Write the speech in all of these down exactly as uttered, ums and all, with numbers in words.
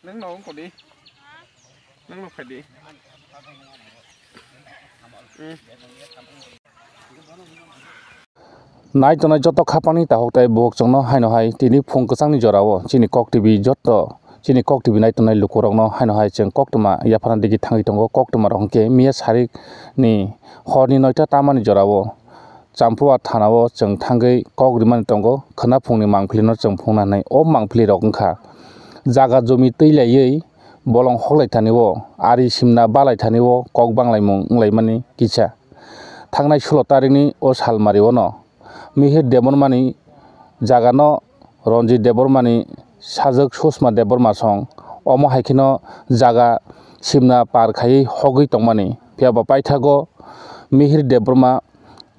Nang no kodi. Nang no khadi. Hmm. Nai tongnai joto khapangni tahok tai buhok chwngno haino hai tini phung kwchangni jorao chini Kok T V joto chini Kok T V nai tongnai lukurokno haino hai chwng koktwma yaphana digi thangwi tongo. Koktwma rok hwnkhe miya sarik ni horni noita tamani jorao Champua thanao chwng thangwi kok rimani tongo, khwna phungni mangpilino chwng phungnanai. O mangpilirok wngkha jaga jumi twi laiwi bolong hoklai thani o, ari simna balai thani o kok banglaimung wnglaimani kisa. Thangnai sulo tarikni o salmari ono Mihir Debbarmani jagano Ranjit Debbarmani sajwk Sushma Debbarma song. Omo hai kheno jaga simna par khaiwi hogwi tongmani. Phiya ba paithago Mihir Debbarma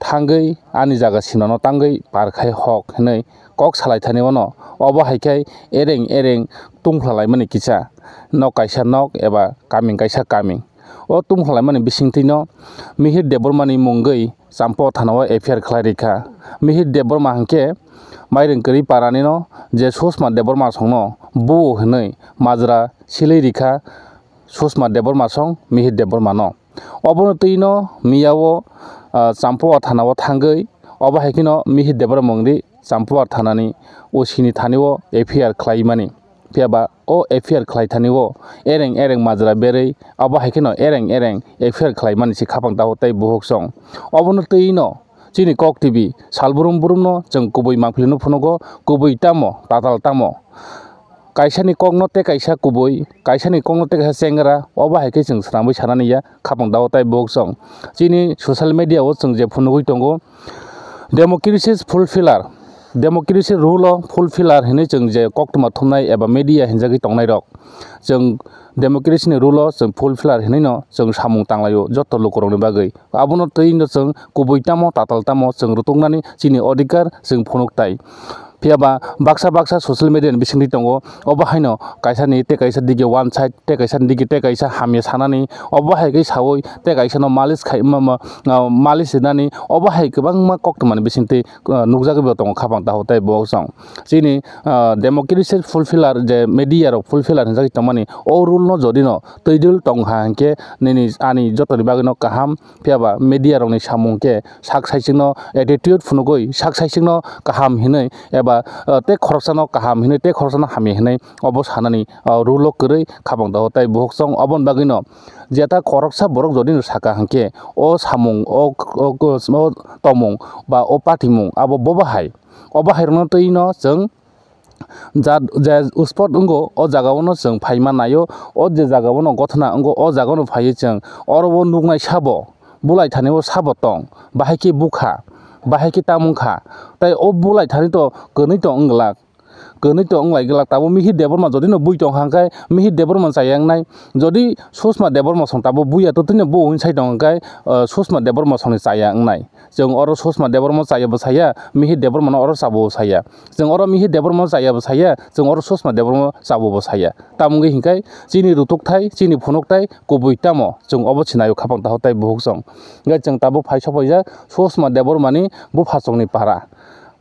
thangwi ani jaga simnano tangwi par khai hok hinwi kok salai thani ono. Obo hai khe ereng ereng tungphla laimani kisa nok kaisa nok eba kaming kaisa kaming. O tungphla laimani bisingtwino Mihir Debbarmani mungwi Champua thanao F I R khlai rikha. Mihir Debbarma hwnkhe Maireng kwrwi paranino je Sushma Debbarma songno buo hinwi majra silwi rikha Sushma Debbarma song Mihir Debbarmano. Obono twino miyao, ah, Champua thanao thangwi obo hai kheno Mihir Debbarma mungwi Champua thanani O C ni thanio F I R khlaimani. Phiya ba o F I R khlai thani o ereng ereng majra berwi abo hai kheno ereng ereng F I R khlaimani se khapang taho tei buhuk song. Obono twi no chini Kok T V salbrum brum no chwng kubui mangpili no phunugo, kubui tamo tatal tamo. Kaisa ni kok no tei kaisa kubui, kaisa ni kok no tei kaisa chengra, obo hai khe chwng swnamwi sanani ya khapang taho tei buhuk song. Chini social media o chwng je phunugwi tongo, Democracy fulfiller, democracy rule o fulfiller hinwi chwng je koktwma thumnai eba media hinjagwi tongnairok, chwng democracy ni rule o chwng fulfiller hinwi no chwng samung tanglaio joto lukurokni bagwi. Abono twi no chwng kubui tamo tatal tamo chwng rwtuknani chini odhikar chwng phunuk tai. Phiya ba baksa baksa social media ni bisingtwi tongo, obo haino kaisa ni tei kaisa dige one side tei kaisa ni dige tei kaisa hamya sanani, obo hai khe saui tei kaisa no malis khai ma, ma, ah, malis rinani, obo hai kwbangma koktwmani bisingtwi, ah, nukjagwi bo tongo khapang taho tei bo chwng. Chini, ah, democracy fulfiller je media rok fulfiller hinjagwi tongmani, o rule no jodi no twi dul tong ha hinkhe nini ani jotoni bagwi no kaham. Phiya ba media rokni samung khe sak saichikno attitude phunugwi sak saichikno kaham hinwi eba, ah, tei khoroksano kaham hinwi tei khoroksano hamya hinwi obo sanani, ah, rule o kwrwi khapang taho tei buhuk song. Oboni bagwino jeta khoroksa borok jodi no saka hinkhe o samung o, o, o, o tomung ba o patimung abo bobo hai, obo hai rokno twi no chwng ja, je spot wngo, o jaga o no chwng phaima naio, o je jaga o no gothona wngo, o jaga o no phaiwi chwng oro o nuknai sabo, bulai thani o sabo tong, bahai khe bukha, bahai khe tamung kha, tei o bulai thani to kwnwi tong wng glak, kwnwi tong wng lai glak. Tabuk Mihir Debbarma jodi no bui tong kha hwnkhe Mihir Debbarma chaya wngnai, jodi Sushma Debbarma song tabuk buya to twi no bo hwn sai tong hwnkhe, ah, Sushma Debbarma song ni chaya wngnai. Chwng oro Sushma Debbarma chaya bo saya, Mihir Debbarma no oro chabo bo saya. Chwng oro Mihir Debbarma chaya bo saya, chwng oro Sushma Debbarma chabo bo saya. Tamo wngwi hinkhe chini rutukthai, chini phunukthai kubui tamo chwng obo sinaio khapang taho tei buhuk song. Hwnkhe chwng tabuk phai sokphaijak Sushma Debbarma ni buphasongni para.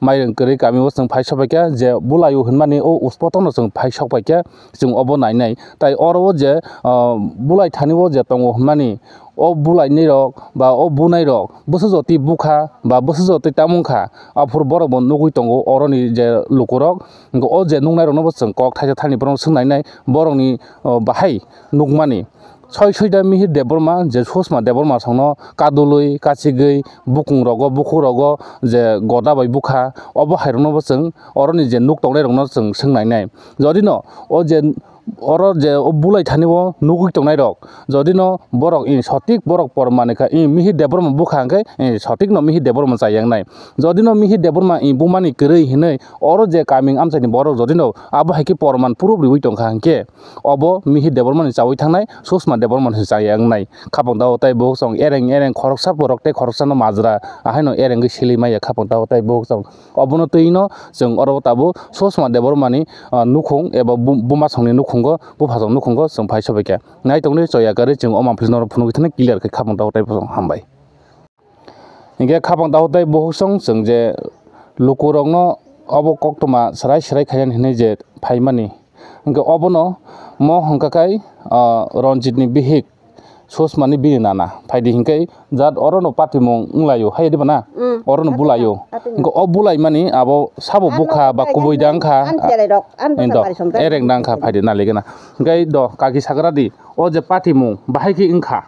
Maireng kwrwi kami o chwng phai sokphaikha je bulaio hwnmani o spot o no chwng phai sokphaikha, chwng obo nainai. Tai oro o je, ah, bulai thani o je tongo hwnmani, o bulainai rok ba o bunai rok bwsajotwi bukha ba bwsajotwi tamung kha, aphuru borok bo nugwi tongo oroni je lukurok. O je nuknai rokno bo chwng kok thaisa thani borokno swngnainai, borokni, o, bahai nukmani. Soi soida Mihir Debbarma je Sushma Debbarma songno kadulwi kachigwi bukung rogo bukhuk rogo je goda bai bukha, obo hai rokno bo chwng oroni je nuk tongnai rokno chwng swngnainai. Jodi no o je oro je o bulai thani o nugwi tongnai rok, jodi no borok i sotik borok por manwi kha, i Mihir Debbarma bukha hwnkhe, i sotik no Mihir Debbarma chaya wngnai. Jodi no Mihir Debbarma i bumani kwrwi hinwi oro je kaming amchaini borok jodi no abo hai khe porman proof riwi tong kha hwnkhe, obo Mihir Debbarma ni chawi thangnai, Sushma Debbarma ni chaya wngnai. Khapang taho tei buhuk song ereng ereng khoroksa borok tei khoroksa no majra, ahaino ereng khe sili maya khapang taho tei buhuk song. Obono twi no chwng oro tabuk Sushma Debbarma ni, ah, nukhung eba bu-, bumasongni nukhungo, buphasong nukhungo chwng phai sobaikha. Nai tongdi choya kwrwi chwng o mangpili norok phunugwi thani clear khe khapang taho tei buhuk song hambai. Hinkhe khapang taho tei buhuk song chwng je lukurokno obo koktwma swrai swrai khainani hinwi je phaimani, Hwnkhe obono mo hwnkha khai, ah, Ranjit ni bihik Susma ni bini nana phaidi hwnkhe jat oro no patimung wnglaio hai diba na? Mm, oro no patimung, bulaio. Patimung. Hwnkhe o bulai mani abo sabo bukha ba kubui da wngkha? Ani cherai rok, ani bwsa bari songkha. Ereng da wngkha phaidi naligena. Hwnkhe do kaki sagra di, o je patimung bahai khe wngkha?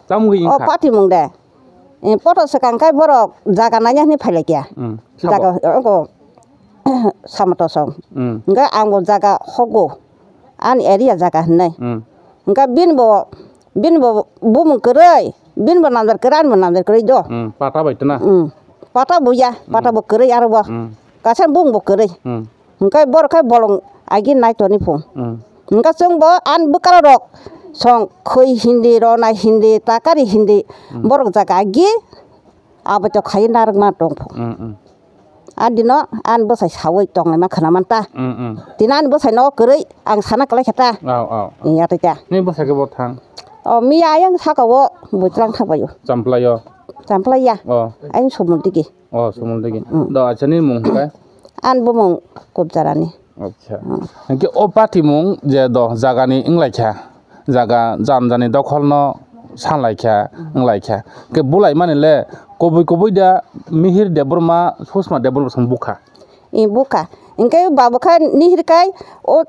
Tamungwi wngkha? O patimung de. Eh, poto swkang khai borok jaga nanya hwnwi phailaikya. Mm, sabo. Jaga, ogo, Samotosong. Mm. Hwnkhe ang bo jaga hogo. Ani area jaga hwnwi. Mm. Hwnkhe bini bo, bini bo bumung kwrwi, bini bo namjar kwrwi, ani bo namjar kwrwi do. Mm, pata bai tana? Mm. Pata bo ya, pata bo kwrwi aro bo. Mm. Kaisa bumung bo kwrwi. Mm. Hwnkhe borok khe bolong agi nai toni phung. Mm. Hwnkhe chwng bo ani bwkra rok song khwi hindi, rona hindi, takari hindi, mm, borok jaga agi abo to khai narwkma tong phung. Mm, mm. Ani dino ani bwsai sawi tonglaima khwna man ta. Mm, mm. Tini ani bwsai no kwrwi ang sana kwlai kha ta. Au, au. Iya ta ta. Ni bwsai khe bo thang? O miya ayang saka o bujlang thang bayo. Champlai o? Champlai ya. O. Ayang sumul digi. O, sumul digi. Mm. Do acha ni mung hwnkhe? Ani bumung Kupjarani. Acha. Mm. Hwnkhe o patimung je do jagani wnglaikha, jaga jan jani dokholno sanlaikha, mm, wnglaikha. Hwnkhe bulai mani le kubui kubui da Mihir Debbarma, Susma Debbarma song bukha. I bukha. Hwnkhe ba bukha nihir kai o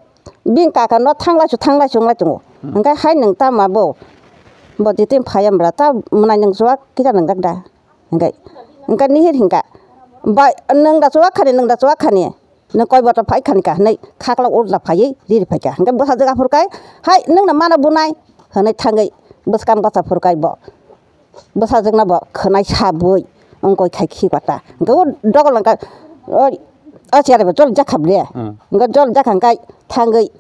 bini kaka no thanglaisu, thanglaisu wnglai tongo. Mm. Hwnkhe hai nwng tamo bo? Bo titi phai ya bwla ta mwnai nwng chuwak kisa nwngjak da. Hwnkhe, hwnkhe nihir hwnkha, "Bai, nwng da chuwak khani, nwng da chuwak khani, nwng koi bota phai khani ka?" hwnwi khaklok ulta phaiwi riri phaikha. Hwnkhe bwsajwk aphuru kai, "Hai, nwng no mano bunai," hwnwi thangwi bwskang bacha phuru kai bo. Bwsajwk no bo khwnai sabwi wngkoi khai khi kota. Hwnkhe o dogol hwnkha, o, o chiyar bo jol jakha ble. Hmm. Hwnkhe jol jakha hwnkhe thangwi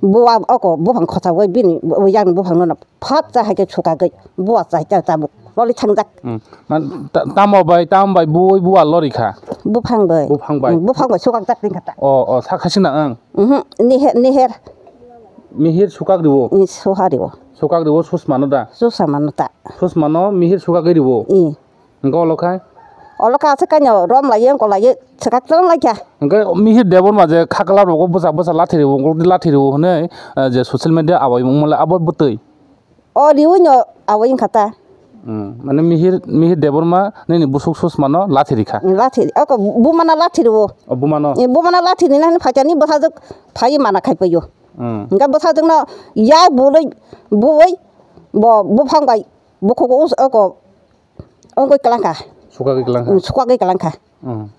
buwa oko buphang khochawi bini yakni buphang no Phat cha hai khe sukagwi, buwa chai ta tabuk loli thangjak. Hmm. Man, ta-, tamo bai, tam bai, buwi buwa lori kha? Buphang bai. Buphang bai. Hmm, buphang bai sukak jak ring kha ta. O, o, sak hasi na ang? Mhm, niher, niher. Mihir sukak riwo? Ni suha riwo. Sukak riwo Susma no da? Susma no ta. Susma no mihir sukagwi riwo? I. Hwnkhe olo khai? Olo kha se kaino rom lai, ongko lai, sukak tong lai kha. Hwnkhe Mihir Debbarma je khakla rogo bwsa bwsa lathi riwo, ongko lathi riwo hwnwi, eh, je social media awai mung mole abo bwtwi? O riwi no awai wngkha ta. Hmm, mane Mihir, Mihir Debbarma nini busuk Susma no lathi rikha? Lathi, oko buma no lathi riwo. O buma no? Eh, buma no lathi rina hwnwi phaikha ni bwsajwk phaiwi mana khai paio. Hmm. Hwnkhe bwsajwk no ya bului, bui bo buphang bai bukhuk us-, oko wngwi kwlangkha. Sukagwi kwlangkha? Hmm, sukagwi kwlangkha. Hmm.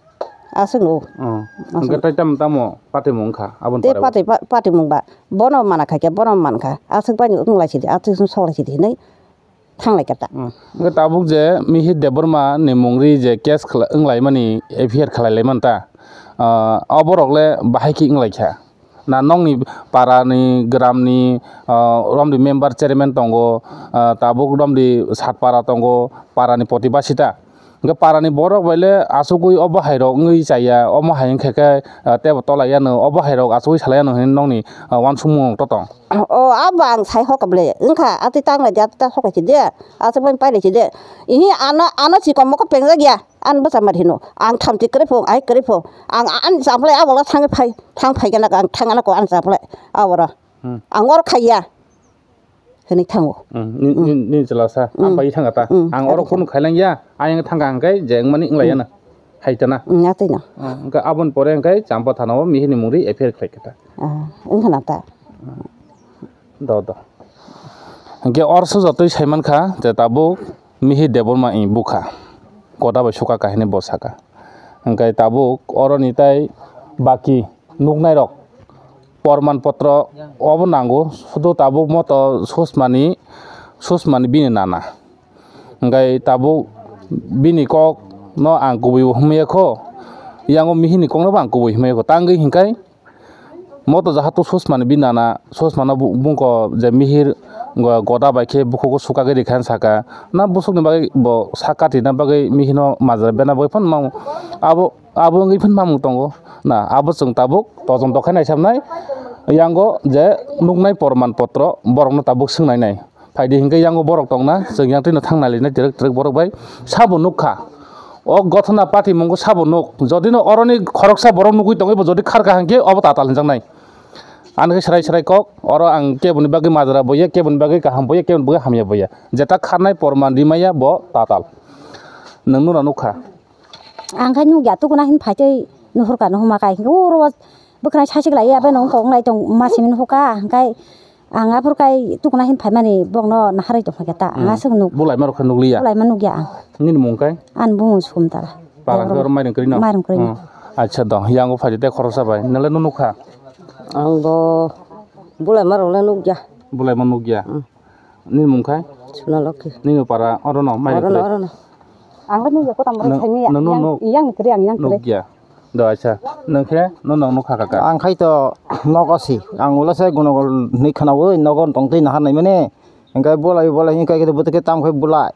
Aswk no. Hmm. Aswk. Hwnkhe tei tamo tamo patimung wngkha aboni pore? Tei pati-, pa-, patimung ba bono mana khaikhe bono mankha. Aswk bai wng lai sidi, aswk sok lai sidi hinwi thanglai kha ta. Hmm. Hwnkhe tabuk je Mihir Debbarma ni mungri je case khla-, wng laimani F I R khlai laimanta. Ah, o borok le bahai khe wng lai kha? Na nokni para ni, gram ni, ah, romni member chairman tongo, ah, tabuk romni satpara tongo, para ni protibasi ta. Hwnkhe para ni borok bai le achugwi obo hai rok wngwi chaya, omo hai wngkha khe, ah, tebo tola yano, obo hai rok achugwi salai yano hinwi nokni, ah, uansukmung rok to tong. O, abo ang sai hokha ble, wngkha, atwi tang lai di, atwi ta hokha si de, aswk bai pai lai si de. Ihi ano, ano si kom mokol pengjak ya. Ani bwsa mar hino, ang thamchi kwrwi phung, ai kwrwi phung. Ang ani chaplai abo lo thangwi phai, thang phai gana ang thang gana ko ani chaplai abo ro. Hmm. Ang oro khaiya. Hwnwi thango. Hmm. Ni, ni, ni chwla sa, hmm, ang pai thang ta. Hmm. Ang oro khunu khailang ya, ayang thang ang kai je wngmani wng lai ya na. Hmm. Hai ta na. Hmm, atwi no. Hmm. Hwnkhe aboni pore hwnkhe Champa thana o Mihir ni mungri F I R khlai kha ta. Ah, wngkha na ta. Do, do. Hwnkhe oro se jotoi sai mankha je tabuk Mihir Debbarma ni bukha. Koda bai suka kahini bo saka. Hwnkhe tabuk oroni tai baki nuknai rok porman potro obo nango. Sudu tabuk moto Susmani, Susmani bini nana. Hwnkhe tabuk bini kok no ang kubui bo hwnmaya kho. Yango Mihir ni kok no bo ang kubui hwnmaya kho. Tangwi hwnkhe Moto jahato Susmani bini nana, Susmano bu-, bungko je Mihir go-, goda bai khe bukhugo sukagwi rikha hinwi saka. Na busukni bagwi bo sak katina bagwi Mihirno majra bena bagwi phano mamo. Abo, abo wngwi phano mamung tongo. Na, abo chwng tabuk todonto khe naisamnai. Yango je nuknai porman potro borokno tabuk swngnai nai. Phaidi hinkhe yango borok tongna, chwng yang twino thang nailainai twrwk twrwk borok bai sabo nukha. O gothona patimungo sabo nuk. Jodi no oroni khoroksa borok nugwi tongwi bo jodi kharkha hinkhe obo tatal hinjaknai. Ani khe srai srai kok, oro ang keboni bagwi majra boya, keboni bagwi kaham boya, keboni bagwi hamya boya. Jeta kharnai porman rimaya bo tatal. Nwng nuna nukha. Ang khai nukya tukuna hin phaitwi nuhurka nuhuma kai. Uro bwkhwnai saichik lai ya, bai nung kok nai tong ma simi nuhuka, hingkai ang aphur kai tukuna hin phaimani bokno naharwi tong kha ta. Ang aswk nuk. Bulai ma rok khe nukliya. Bulai ma nukya ang. Nini mung kai? Ani bumung Sukumtala. Parang khe oro mairung kwrwi no? Mairung kwrwi no. Hmm. Acha do, yango phaidi tei khoroksa bai. Nale no nukha? Ang bo bulai ma rok le nukya. Bulai ma nukya. Hmm. Nini mung khai? Suna Lokhi. Nini para oro no mairung kwrwi. Oro no, oro no. Ang le nukya kota mara saimi ya. Nang, nang, yang, nang. Yang kwrwi, ang yang kwrwi. Nukya. Do acha. Nang khe no nang nukha kaka. Ang khai to nogo si. Ang ulo se gunogol ni khana oi nogo tong twi nahar nai mane. Hingkai bolai bolai hingkai khe bwtwkhe tam khai bulai.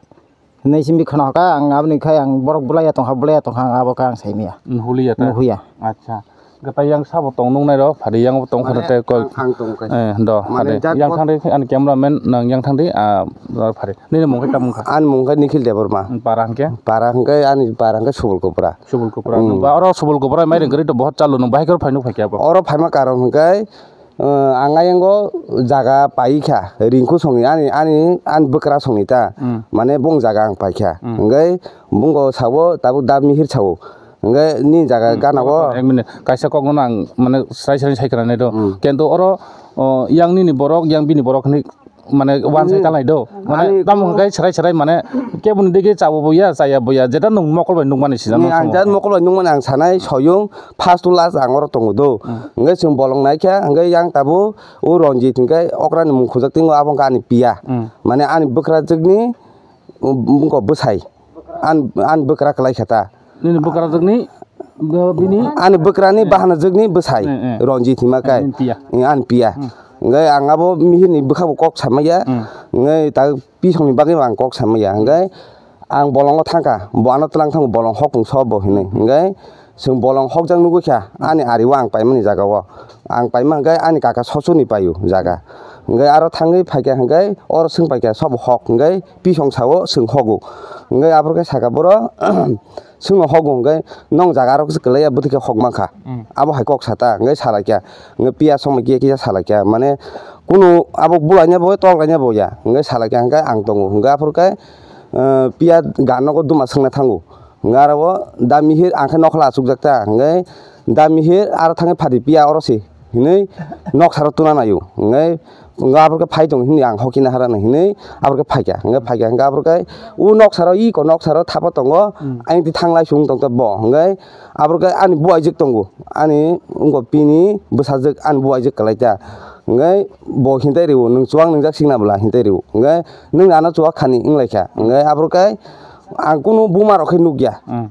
Hinwi simi khna kha ang aboni khai ang borok bulai ya tong kha, bulai ya tong kha, ang abo khe ang sai maya. Nuhuliya ta? Nuhuya. Acha. Gata yang sabo tong nung nai ro, phari yang bo tong kha te koi. Ang, ang tong kai. Eh, do, mane phari. Jat yang thang di, ani cameraman nang yang thang di, ah, phari. Nini mung khai tamo kha? Ani mung khai Nikhil Debbarma. Para hingke? Para hingke ani para hingke Subul Kopra. Subul Kopra. Hmm. Nungba oro Subul Kopra mai rengkri to bohot chalu nung bahai khe phai nuk phai khe abo. Oro phaima karon hingke, eh, ang ayango jaga pai kha, Rinku songni ani, ani, ani bwkra songni ta. Hmm. Mane bung jaga ang pai kha. Hmm. Hingke bungo sabo tabuk da Mihir sao. Hingke ni jaga gana o. Hmm. Ek minute. Kaisa kok no ang mane sai sai sai khna nai do. Hmm. Kento oro, oh, yang nini borok, yang bini borok hinwi mane wansai talai do. Mane ani tamo hwnkhe chwrai chwrai mane keboni digi chabo bo ya, chaya bo ya, jeta nwng mokol bai nukmani sijak. Ni ang jat mokol bai nukmani ang sanai soyung first to last ang oro tongo do. Hmm. Hwnkhe chwng bolong naikha, hwnkhe yang tabuk o Ranjit hwnkhe okra ni mung khujak tingo, abo hwnkhe ani piya. Hmm. Mane ani bwkrajwkni, um, bwsai. An, an bwkra kwlai kha ta. Nini bwkrajwkni, bo-, bini? Ani bwkrani bahanajwkni bwsai, eh, eh. Ranjit hima kai. Eh, nini piya. Eh, ani piya. Hmm. Hingke ang abo Mihirni bwkha bo kok samaya. Hmm. Hingke ta pisongni bagwi ang kok samaya. Hingke ang bolongo thangkha, bo ano twlang thango, bolong hokung so bo hinwi. Hingke chwng bolong hokjak nugwi kha, ani ari o ang paimani jaga o. Ang paima hingke ani kaka sochuni paio jaga. Hingke aro thangwi phaikha hingke oro swng paikha sobo hok hingke pisong sao chwng hogo. Hingke aphuru khe saka boro, Chwngno hogo hwnkhe, "Nong jaga aro kisa kwlaiya, bwtwi khe hok mankha." Hmm. Abo hai kok sata, hwnkhe salaikha. Hwnkhe piya songma kiya kisa salaikha. Mane, kunu abo bulaina bo, tolgaina bo ya. Hwnkhe salaikha, hwnkhe ang tongo. Hwnkhe aphuru khe, eh, piya ga nogo duma swngna thango. Hwnkhe aro o da Mihir ang khe nokhla achukjak ta. Hwnkhe da Mihir aro thangwi phadi piya oro se. Hinwi nok saro tuna naio. Hwnkhe, hwnkhe aphuru khe phai tong hinwi ang hoki naharani hinwi aphuru khe phaikha. Hwnkhe phaikha, hwnkhe aphuru khe o nok saro, iko nok saro thapa tongo. Hmm. Ayang twi thanglai sung tong bo. Hwnkhe aphuru khe ani buaijwk tongo. Ani wngko pini bwsajwk ani buaijwk kwlai ta. Hwnkhe bo hintai rio, "Nwng chuwak nwngjak singna bwla," hintai rio. Hwnkhe, "Nwng ano chuwak khani," wnglaikha. Hwnkhe aphuru khe ang kunu buma rok khe nukya. Hmm.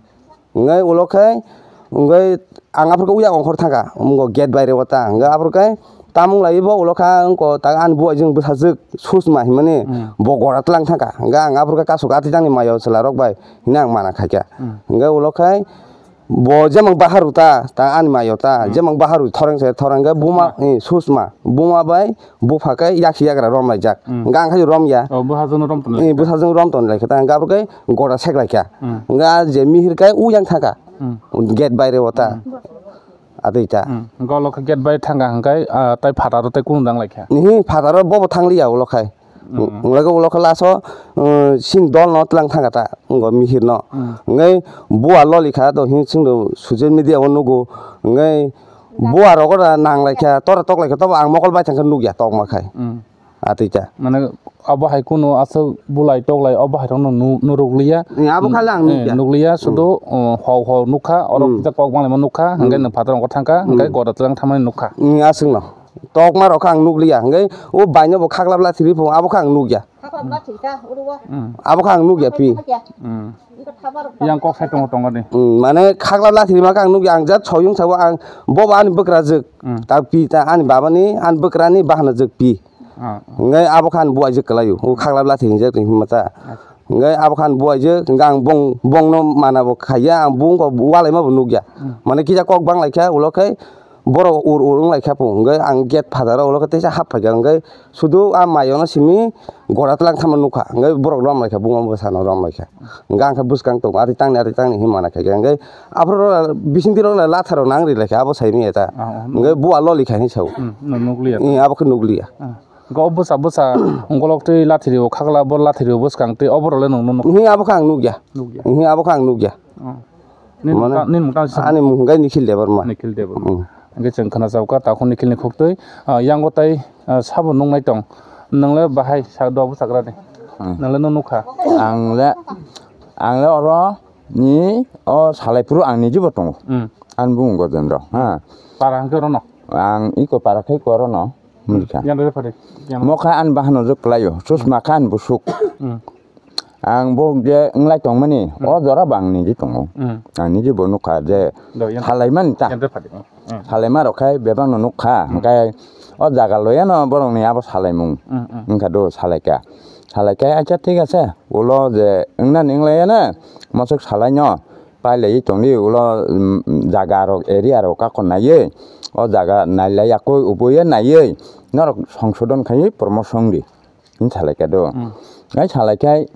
Hwnkhe ulo khe, hwnkhe ang aphuru khe uya ongkhor thangkha, wngkha gate baire o ta. Hwnkhe aphuru khe tamung laiwi bo ulo kha, wngkha ta ani buaijwk bwsajwk Susma hinmani, hmm, bo gora tlang thangkha. Hwnkhe ang aphuru khe kasu kati tangni mayo chwla rok bai hinwi ang mana khaikha. Hmm. Hwnkhe ulo khe bo jemang baharu ta, ta ani mayo ta, hmm, jemang baharu thoreng se thoreng khe buma, hmm, eh, Susma, buma bai bupha khe yaksi yagra romlaijak. Hmm. Hwnkhe ang khe romya. Oh, bwsajwkno rom tonlai. Eh, bwsajwkno rom tonlai khe ta, hwnkhe aphuru khe gora seklaikha. Hmm. Hwnkhe a je Mihir khe uyang thangkha. Hmm. Gate baire o ta. Hmm. Atwi ta. Hmm. Hwnkhe ulo khe gate bai thangkha hwnkhe, ah, tai phataro tai kunu dang laikha. Nihi phataro bobo thangliya ulo khai. Hmm. Hwnkhe ulo khe last o, uh, sin dolno tlang thangkha ta, wngkha Mihirno. Hmm. Hwnkhe bua lolikha to hin chwngno social media o nugo. Hwnkhe bua rogo da nanglaikha, tora toklaikha, tobo ang mokol bai thangkhe nukya tokma khai. Hmm. Atwi ta. Mane abo hai kunu aswk bulai toklai abo hai rokno nu-, nurukliya. Eh, abo khali ang, eh, nukya, nukliya, hmm, sudu, uh, hau hau nukha, oro, hmm, kisa kok banglaima nukha, hwnkhe, hmm, nwng phataro ongkhor thangkha, hwnkhe, hmm, gora tlang thamani nukha. Hmm, aswkno. Tokma rok kha ang nukliya, hwnkhe o baino bo khaklap lathirwi phungo abo kha ang nukya. Khaklap lathirkha, oro o. Hmm. Abo kha ang nukya pi. Hmm. Yang kok sai tongo tongo ni. Hmm, mane khaklap lathirwi ma kha ang nukya, ang jat soyung sabo ang bobo ani bwkrajwk. Hmm. Ta pi ta ani babani, ani bwkrani bahanajwk pi. Ah. Hwnkhe abo khan buaijwk kwlaio. O khaklap lathi hinjak tong hinma ta. Acha. Hwnkhe abo khan buaijwk, hwnkhe ang bong, bongno mana bo khaiya, ang bongkho walaima bo nukya. Hmm. Mane kisa kok banglaikha, ulo khe Borok ur ur wng lai kha po, hwnkhe ang gate phatar o ulo khe teisa hap phai kha, hwnkhe sudu a mai ono simi gora tlang thangma nukha, hwnkhe borok rom lai kha, buma bwsano rom lai kha, hwnkhe ang khe bwskang tongo, ari tangni, ari tangni hinwi mana khai kha, hwnkhe aphuru bisingtwi rok lathar rok nang ri lai kha, abo sai manya ta, Ah, ah, hwnkhe bua loli kha hinwi sao. Hmm, no, nukliya. Eh, abo khe nukliya. Ah. Hwnkhe o bwsa, bwsa golok twi lathir o khakla, bo lathir o bwskang twi, obo rok le nwng nukya? Hwnkhe abo khe ang nukya. Nukya. Hwnkhe abo khe ang nukya. Oh. Nini mane, mungta-, nini mungta ani mung hwnkhe Nikhil Debbarma. Nikhil Debbarma. Mm. Hwnkhe chwng khna chao kha, takhuk Nikhil ni khuk twi, ah, yango tai, ah, sabo nuknai tong. Nwng le bahai sa do bwsajwk rani. Mm. Nwng le no nukha. Ang le, ang le oro ni o salai phuru ang ni jibo tongo. Mm. Ani bumung Gojendra, ha. Para hwnkhe oro no? Ang iko para khai iko oro no. Murikha. Yan re phari. Yan. Mokha ani bahano jwk kwlaio. Chusma kha ani busuk. Mm. Ang bo je wnglai tongmani, o jora bo ang niji tongo. Mm. Ang niji bo nukha je Do, yan. Salaimani ta. Yan re phadi. Mm. Salaima rok khai bebak no nukha. Mm. Hwnkhe o jaga loyano borokni abo salaimung. Mm, mm. Wngkha do salaikha. Salaikha acha thik ase. Ulo je wngnani wnglaiyano mosok salaino pailaiwi tongdi ulo, mm, jaga rok area rok kakon naiwi o jaga nailai yakui ubuiya naiwi norok songsodon khaiwi promotion di. Hini salai khe do. Mm. Ai salai khe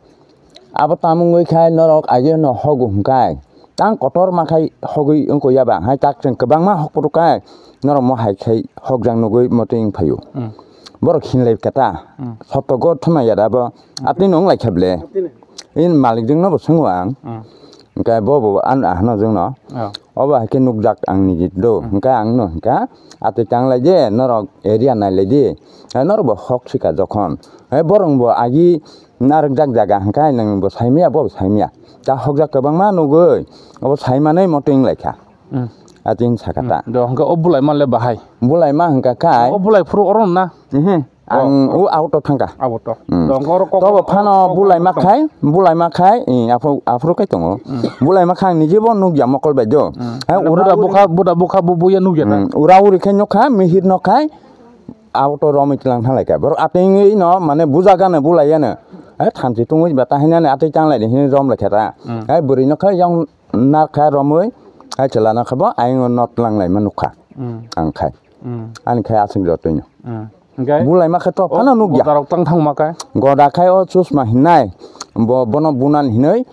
abo tamung wi khai norok age no hogu hwnkhe tang kotor ma khai hogwi wngkho ya ba hai tak chwng kwbangma hok phuru khai norok mo hai khai hokjak nugwi motwi wng phaio. Mm. Borok hinlai khe ta. Mm. Sotto go thuma ya da bo atwi no wng lai khe ble. In malik jwng no bo swngo ang. Mm. Hwnkhe bo bo ano ahano jwngno. Oh. Obo hai khe nukjak ang niji do. Hmm. Hwnkhe ang no hwnkha, "Atwi tanglai di, norok area nailai di. Hai norok bo hok sika jokhon. Hai borok bo agi narwkjak jaga hwnkhe nwng bo saimaya, bo bo saimaya. Ta hokjak kwbangma nugwi, obo saimanwi moto wnglaikha." Hmm. Atwi wng sakha ta. Hmm. Do hwnkhe o bulai manle bahai? Bulai ma hwnkha khai. O bulai phuru oro na? Ehe. Ang o auto thangkha. Abo to. Hmm. Dong oro kok. Tobo phano bulai ma khai, bulai ma khai, eh, aphuru, aphuru kai tongo. Hmm. Bulai ma khai, niji bo nukya mokol bai do. Hmm. Hai ura buda uri bukha, buda bukha bu buya nukya ta. Hmm. Ura uri khai nukha, mihir nok khai, auto romwi tlang thalai kha. Borok atengwi no, mane buja gana bulai yano. Hai thanchi tungwi ba ta hinani atwi tanglai de hin rom lai kha ta. Hmm. Hai bwrwi nok khai yang nar kha romwi, hai chwla nok kha bo ayang no tlang lai ma nukha. Hmm. Ang khai. Hmm. Ani khai aswk jotoi no. Hmm. Hingke bulai ma khe to phano nukya. Goda rok tang thang ma khe? Goda khai o chusma hinai, bo, bono bunan hinoi,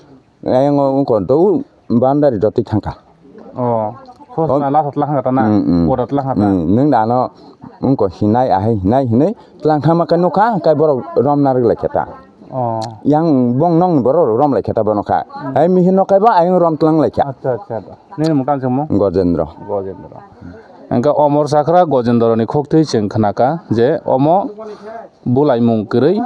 ayang o wngkha do bandari jotoi thangkha. Oh, chusma latha tlang kha ta na? Hmm, hmm. Goda tlang kha ta? Hmm, nwng da no wngkha hinai, ahai hinai hinoi tlang thang ma khe nukha, hingke borok rom narwk lai khe ta. Oh. Yang bong nong borok rom lai khe ta bono kha. Hmm. Hai mihin no khai bo ayang rom tlang lai kha. Acha, acha, acha. Nini mung tang chwngmo? Gojendra. Gojendra. Hingke omor sakra Gojendra ni khuk twi chwng khna kha je omo bulai mung kwrwi.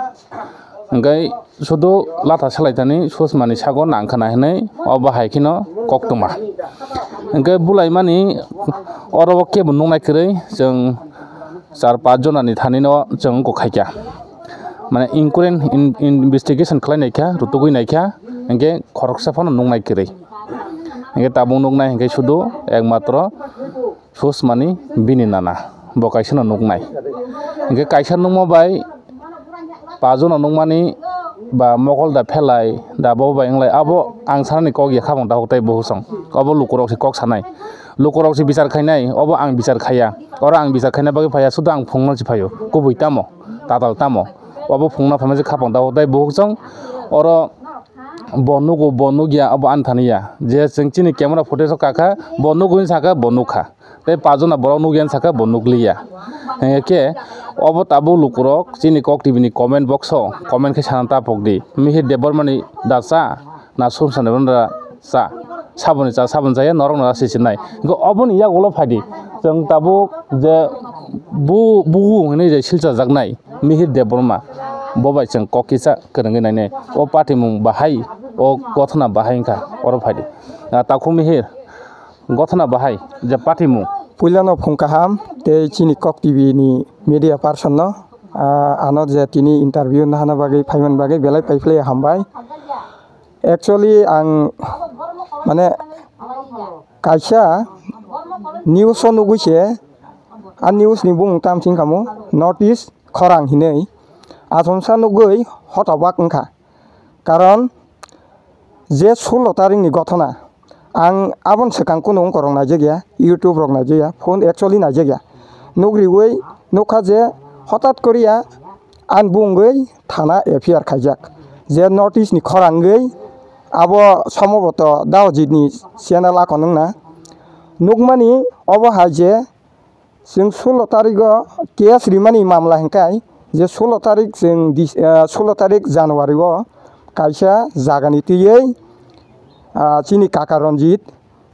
Hingke sudu latha salai thani susmani sago nang khna hinwi obo hai kheno koktwma. Hingke bulai mani oro o kebo nuknai kwrwi chwng char pach jona ni thani no chwng wngkha khaikha. Mane inquiry in-, in-, investigation khlai nai kha, rutugwi nai kha, hingke khoroksa phano nuknai kwrwi. Hingke tabuk nuknai hingke sudu ekmatro susmani bini nana, bo kaisa no nuknai. Hingke kaisa nukma bai pach jona nukmani ba mokol da phelai, da bo bai wnglai, abo ang sanani kok ya khabang dahok tei bohusong. Obo lukurok se kok sanai. Lukurok se bichar khainai, obo ang bichar khaiya. Oro ang bichar khaina bagwi phaiya, sudu ang phungno se phaio. Kubui tamo, tatal tamo. Obo phungno phaima se khapang dahok tei bohusong. Oro bo nugo, bo nukya, obo ani thani ya. Je chwng chini camera footage o kakha, bo nugo hinwi sakha, bo nukha. Tei pach jona borok nukya hinwi sakha, bo nukliya. Hingke obo tabuk lukurok chini Kok T V ni comment box o comment khe sana ta pokdi. Mihir Debbarma ni da cha, na Sumsang Debbarma da cha, saboni cha, saboni chaya, norok no da sisinai. Hingke oboni yagulo phaidi. Chwng tabuk je bu-, bugu hinwi je silcha jaknai Mihir Debbarma, bo bai chwng kok kisa kwrwngwi nainai. O patimung bahai, o gothona bahai wngkha, oro phaidi. Ah, takhuk Mihir, gothona bahai je patimung. Puilano phung kaham tei chini Kok T V ni media person no, ah, ano je tini interview nahana bagwi phaimani bagwi belai paiphlaiya hambai. Actually ang mane kaisa news o nugwi se, a news ni bumung tam sing kamo North East khorang hinwi. Achomsa nugwi hotobak wngkha. Karon je sullo tarikni gothona, Ang aboni swkang kunu wngkorok naijakya, YouTube rok naijakya, phone actually naijakya. Nukriwi nukha je hotat koriya ani bungwi thana F I R khaijak. Je North East ni khorang wngwi abo somboboto Daojit ni channel akon wngna. Nukmani obo hai je chwng sulo tarik o case rimani mamla hwnkhe je sulo tarik chwng dis-, ah, sulo tarik January o kaisa jagani twiwi, ah, chini kaka Ranjit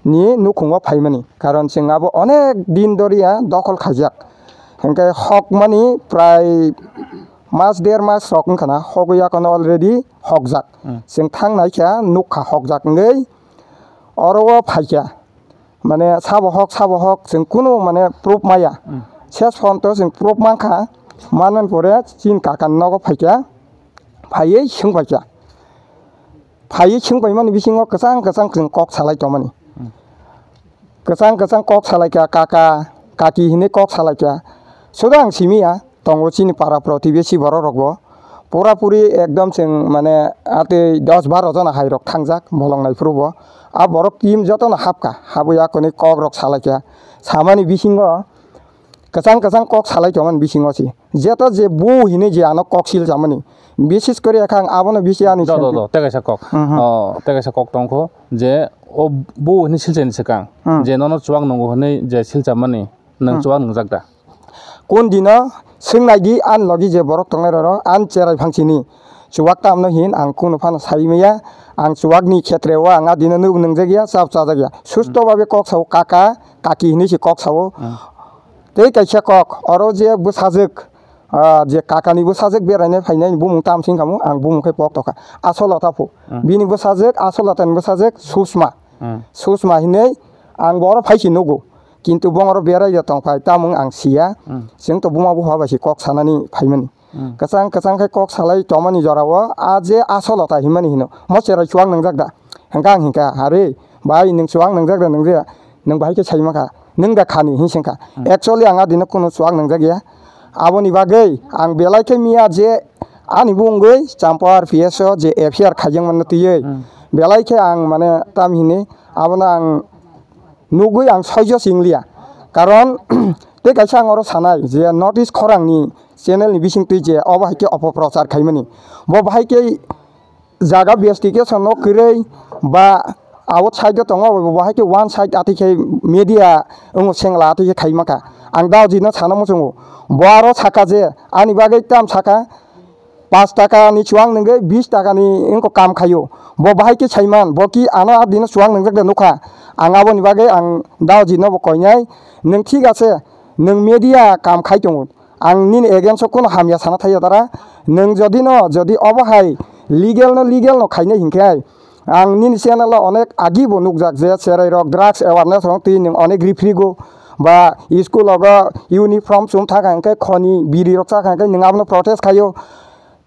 ni nukhungo phaimani, karon chwng abo onek din doriya dokhol khaijak, hwnkhe hokmani prai mas der mas rok wngkhana hogwi yakono already hokjak. Hmm. Chwng thang naikha nukha hokjak wngwi oro o phaikha, mane sabo hok sabo hok chwng kunu mane proof maya. Hmm. Ses phone to chwng proof mankha, manmani pore chini kakani nogo phaikha, phaiwi swngpaikha. Phaiwi swngpaimani bisingo kwchang kwchang chwng kok salai tongmani. Hmm. Kwchang kwchang kok salaikha, kaka, kaki hinwi kok salaikha. Suda ang simiya, tongo chini para protibesi borok rokbo. Pura puri ekdom chwng mane atwi dos baro jona hai rok thangjak bolong nai phuru bo. A borok team jotono hapkha, habwi akonwi kok rok salaikha. Samani bisingo kwchang kwchang kok salai tongmani bisingo se. Jeto je bu hinwi je ano kok sil chamani. Bises kori akha ang abono bisi ani Do, do, sengkhe. Do, tei kaisa kok. Mhm. Oh, tei kaisa kok tongkho je o bu hinwi silchani swkang. Hmm. Je nono chuwak nungo hinwi je silchamani, nwng Hmm. chuwak nungjak da? Kun dino swng nai di ani logi je borok tongnai rok, ani cherai phangsini chuwak tamno hin ang kunu phano sai maya. Ang chuwakni khetre o ang a dino nuk nungjak ya, chap chajak ya. Susto Hmm. babe kok sao kaka, kaki hinwi se kok sao. Hmm. Tei kaisa kok, oro je bwsajwk, ah, je kakani bwsajwk beraina phainai bumung tam sing kamo, ang bumung khe pok tokha. Asolata phu. Hmm. Bini bwsajwk, Asolatani bwsajwk Susma. Hmm. Susma hinwi ang bo oro phai si nugo. Kintu bo oro berai ya tong phai, tamung ang siya. Hmm. Chwng to buma bupha bai se kok sanani phaimani. Hmm. Kwchang kwchang khe kok salai tongmani jorao a je Asolata himani hino. Mo cherai chuwak nungjak da? Hwnkha ang hinkha, "Are, bai, nwng chuwak nungjak da nungja? Nwng bahai khe sai mankha, nung da khani," hin sengkha. Hmm. Actually, ang a dino kunu chuwak nungjak ya. Aboni bagwi ang belai khe miya je ani bungwi Champar P S o je F I R khaijak manna twiwi. Hmm. Belai khe ang mane tam hini abono ang nugwi ang soijo singliya. Karon tei kaisa ang oro sanai je North East khorangni channel ni bising twi je obo hai khe opoprochar khaimani. Bo bahai khe jaga B S T K sono kwrwi ba outside o tongo, bo bahai khe one side atwi khe media wng sengla atwi khe khaima kha. Ang Daojit no sana muchungo. Bo aro saka je ani bagwi tam saka, paanch taka ni chuwak nungwi bis taka ni wngkha kam khaio. Bo bahai khe saiman, bo ki ano a dino chuwak nungjak de nukha. Ang aboni bagwi ang Daojit no bo koinai, nwng thik ase, nwng media kam khai tongo. Ang nini against o kuno hamya sana thaiya dara. Nwng jodi no, jodi obo hai legal no, legal no khainai hinkhe ai. Ang nini channel o onek agi bo nukjak je cherai rok drugs awareness rok twi nwng onek rifrigo ba school ogo uniform chum thaka hinkhe khoni biri rok chakha hinkhe nwng abono protest khaio.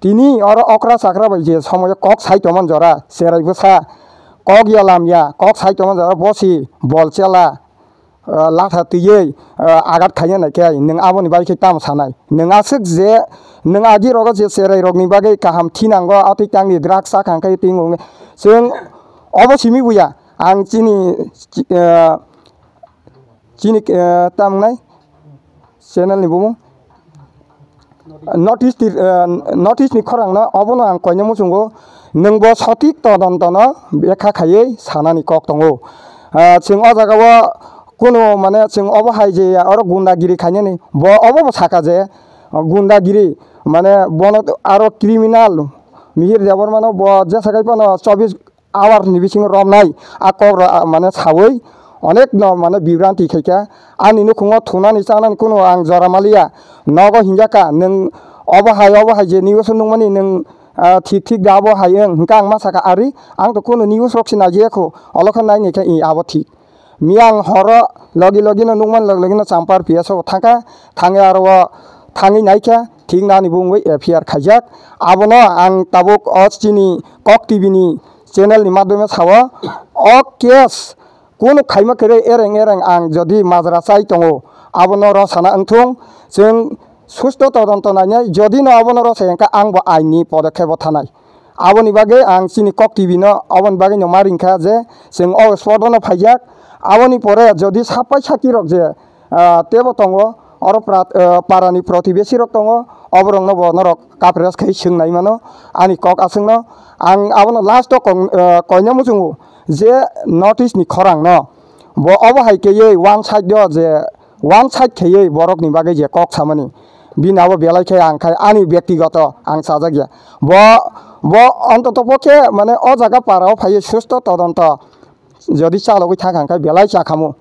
Tini oro okra chakra bai je somoyo kok sai tongmani jora cherai bwsa kok ya lamya kok sai tongmani jora bosi bol chela. Ah, latha twiwi, ah, agat khaina nai khe nwng aboni bai khe tamo sanai? Nwng aswk je nwng agi rogo je cherai rokni bagwi kaham thinango, atwi tangni drugs chakha khe twi wng. Chwng obo simi buya, ang chini, ah, chini, ah, tamo wngnai channel ni bumung. North East ni, eh, North East ni khorang no obono ang koina muchungo, nwng bo sotik todonto no bekha khaiwi sanani kok tongo. Ah, chwng o jaga o kunu mane chwng obo hai je oro gundagiri khainani bo obo bo saka je, ah, gundagiri mane bono aro criminal Mihir Debbarma no bo jesa kai phano chobbish hour ni bisingo romnai a kok rok, ah, mane sawi onek no mane bibranti khaikha. Ani nukhungo thunani chanani kuno ang jora maliya. Nogo hinjaka nwng obo hai obo hai je news o nukmani nwng, ah, thik thik da obo hai wng hinkhe ang ma saka ari ang to kuno news rok se naijaya kho, olo khe nai naikhe i abo thik. Miyang horo logi logi no nukmani logi logi no Champar P S o thangkha, thangwi aro o thangwi naikha thik nani bo wngwi F I R khaijak. Abono ang tabuk o chini Kok T V ni channel ni madhyome sao, o case kunu khaima kwrwi ereng ereng ang jodi majra chai tongo, abono rw sana wngthung, chwng susto todonto nainai, jodi no abono rw sa wngkha ang bo ain ni podokhepo thanai. Aboni bagwi ang chini Kok T V no aboni bagwi no ma ringkha je chwng o spot o no phaijak. Aboni pore jodi sapai saki rok je, ah, tebo tongo oro prat-, ah, parani protibesi rok tongo, oborok no bo norok kapres khai swngnai mano ani kok aswk no. Ang abono last o kong-, ah, koina muchungo je North East ni khorang no bo obo hai khe one side o je one side khaiwi borokni bagwi je kok samani, bini abo belai khe ang khai ani byaktigoto ang chajak ya. Bo, bo ontoto pokhe mane o jaga para o phaiwi susto todonto jodi chalogwi thang kha hwn khe belai cha khamu.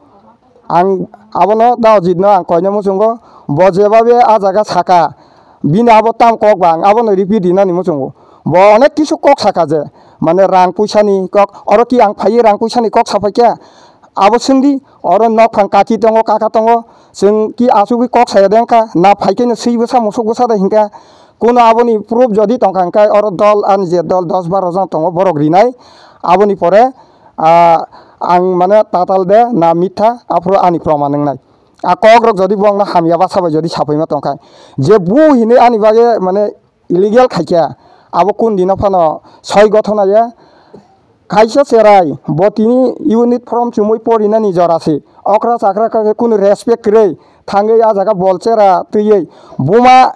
Ang abono Daojit no ang koina muchungo, bo jebabe a jaga saka, bini abo tam kok ba ang abono repeat rinani muchungo. Bo onek kisu kok saka je, mane rang puisa ni kok, oro ki ang phaiwi rang puisa ni kok sapai khe, abo swngdi, oro nokphang kaki tongo, kaka tongo, chwng ki asugwi kok saya de wngkha, na phai khe no swi bwsa musuk bwsa de hinkha, kuno aboni proof jodi tongkha hinkhe oro dol, ani je dol dos baro jon tongo borok rinai, aboni pore, ah, ang mane tatal de na mitha, aphuru ani proman wngnai. A kok rok jodi bo wngna hamya basa bai jodi sapaima tongkha, je bu hinwi ani bagwi mane illegal khaikha, abo kun dino phano soi gothona ya. Kaisa cherai bo tini unit form chumui porinani jora se, okra chakra khe kunu respect kwrwi thangwi a jaga bol chera twiwi buma,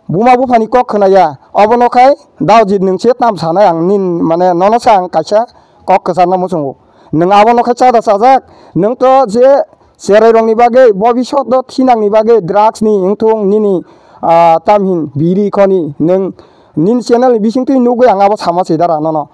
buma buphani kok khwnaya, obono khai Daojit nwng se tam sanai ang nin mane nono se ang kaisa kok kwcharna muchungo. Nwng abono khai chada chajak, nwng to je cherai rokni bagwi, bobisot o thinangni bagwi, drugs ni wngthung nini, ah, tamhin biri khoni nwng nini channel ni bisingtwi nugwi ang abo sama se dara nono.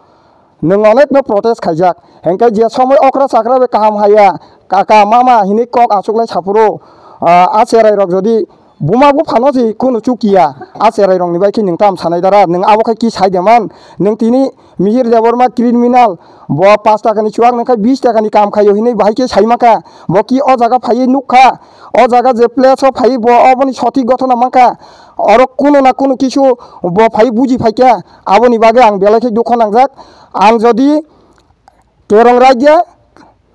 Nwng onek no protest khaijak, hengkai je somoi okra chakra bai kaham haya, kaka mama hinwi kok achuklai saphuru, ah, a cherai rok jodi buma buphano se kunu chukiya, a cherai rokni bai khe nwng tam sanai dara, nwng abo khai ki sai de man, nwng tini Mihir Debbarma criminal, bo paanch taka ni chuak nang khe bish taka ni kam khaio hinwi bahai khe sai maka. Bo ki o jaga phaiwi nuk kha, o jaga je place o phaiwi bo oboni sothik gothona mankha. Oro kuno na kuno kisu bo phaiwi buji phaikha, aboni bagwi ang belai khe dukho nangjak. Ang jodi Kerong raida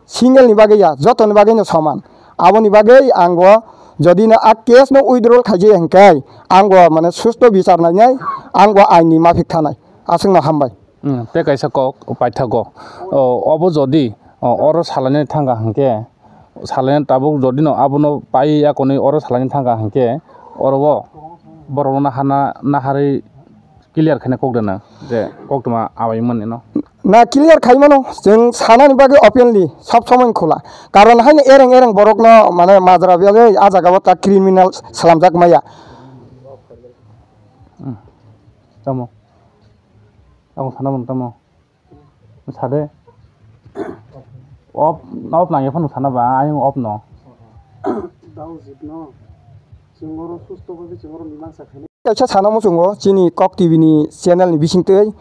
single ni bagwi ya, joto ni bagwi no soman. Aboni bagwi ang bo jodi no a case no withdrawal khaijaya hinkhe ang bo mane susto bichar nainai, ang bo ain ni mafik thanai. Aswk no hambai. Hmm, tei kaisa kok paithago. O, obo jodi, o, oro salainai thangkha hinkhe, salainai tabuk jodi no abono pai yakonwi oro salainai thangkha hinkhe, oro o borok no hana naharwi clear khaina kok rwna je koktwma abai mani no. Na clear khai mano, chwng sanani bagwi openly sob somoi khula. Karon haino ereng ereng borok no mane majra belai a jaga o ta criminal salamjak maya. Hmm. Tamo. Ang sana mano tamo. Sade. Op, op nangya phano sana ba, ayung op no. Daojit no. Chwng oro susto bagwi chwng oro mimangsa khainai. Kaisa sana muchungo chini Kok T V ni channel ni bisingtwi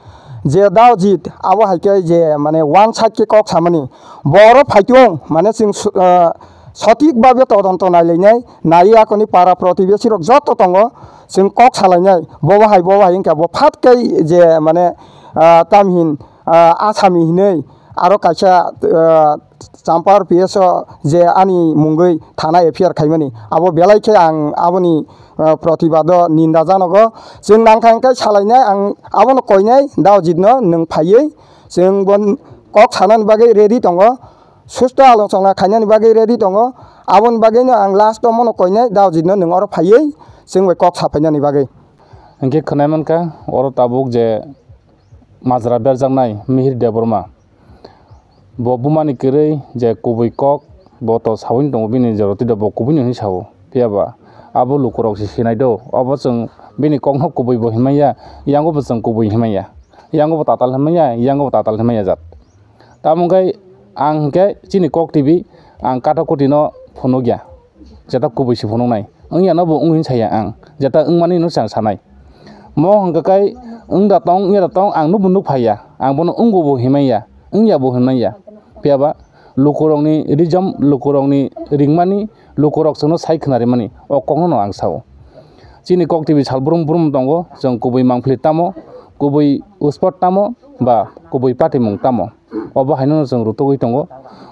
je Daojit abo hai khe je mane one side khe kok samani, bo oro phaitung mane chwng su-, ah, sotik babe todonto nailainai, naiwi akoni para protibesi rok joto tongo, chwng kok salainai, bobo hai bobo hai wngkha bo phat kai je mane, ah, tamhin, ah, asami hinwi aro kaisa, ah, Champar P S o je ani mungwi thana F I R khaimani, abo belai khe ang aboni, ah, protibado ninda janogo. Chwng nangkha hwnkhe salainai, ang abono koinai Daojit no nwng phaiwi chwng bo kok sanani bagwi ready tongo. Susto alochona khainani bagwi ready tongo. Aboni bagwino ang last o mono koinai Daojit no nwng oro phaiwi chwng bai kok sapainani bagwi. Hinkhe khwnai mankha oro tabuk je majra berjaknai Mihir Debbarma. Bo bumani kwrwi je kubui kok, bo to saui tongo bini jora twi bo kubui no hinwi sao. Phiya ba abo lukurok se sinai do. Obo chwng bini kokno kubui bo hinmanya, yango bo chwng kubui hinmanya. Yango bo tatal hinmanya, yango bo tatal hinmanya jat. Tamo khe ang hinkhe chini Kok T V ang kato koti no phunukya. Jeta kubui se phunuknai. Wngya no bo wngwi saya ang. Jeta wngmani no chang sanai. Mo hwnkha khe wngda tong, wngya da tong, ang no bo nuk phaiya. Ang bono wngbo bo hinmanya, wngya bo hinmanya. Phiya ba lukurokni rijom, lukurokni ringmani, lukurok chwngno sai khwnarimani, o kokno no ang sao. Chini Kok T V sal brum brum tongo, chwng kubui mangpili tamo, kubui uspot tamo, ba kubui patimung tamo. Obo haino no chwng rutugwi tongo.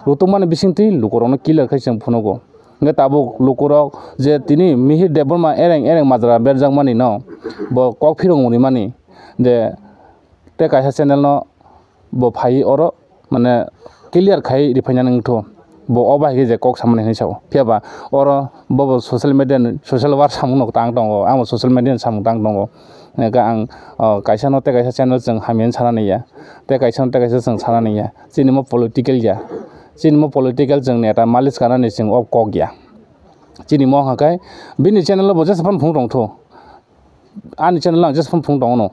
Rutukmani bisingtwi lukurokno clear khai chwng phunugo. Hwnkhe tabuk lukurok je tini Mihir Debbarma ereng ereng majra berjakmani no bo kok phirung rimani je Tei kaisa channel no bo phai oro mane clear khai riphaina nangthu. Bo o bahai khe je kok samani hinwi sao. Phiya ba oro bo bo social media ni social work samung no tang tongo. Ang bo social media ni samung tang tongo. Hingkhe ang, o, kaisa no tei kaisa channel chwng hamya hinwi sana naiya. Tei kaisa no tei kaisa chwng sana naiya. Chini mo political ya. Chini mo political chwng neta malis kanani chwng o kok ya. Chini mo hwnka khe bini channel o bo jesa phano phunuk tongthu. Ani channel ang jesa phano phunuk tongo no.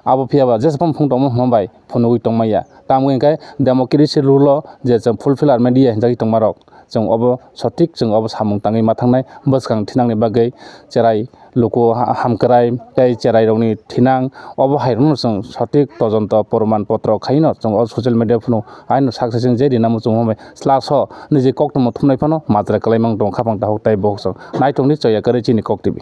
Abo phiya ba jesa phano phunuk tongmo hwnba bai phunugwi tongmaya. Tamo hwnka khe democracy rule o je chwng fulfill armenia hinjagwi tongma rok. Chwng obo sothik, chwng obo samung tangwi ma thangnai bwskang thinangni bagwi cherai luku ha-, hamkrai tei cherai rokni thinang obo hai rokno chwng sothik tojonto porman potro khaino chwng o social media phano aino success je rinamo chwng hwnbai slash o niji koktwma thumnai phano majra kwlaimang tong khapang tahuk tei boksong naitongni choya kwrwi chini kok T V.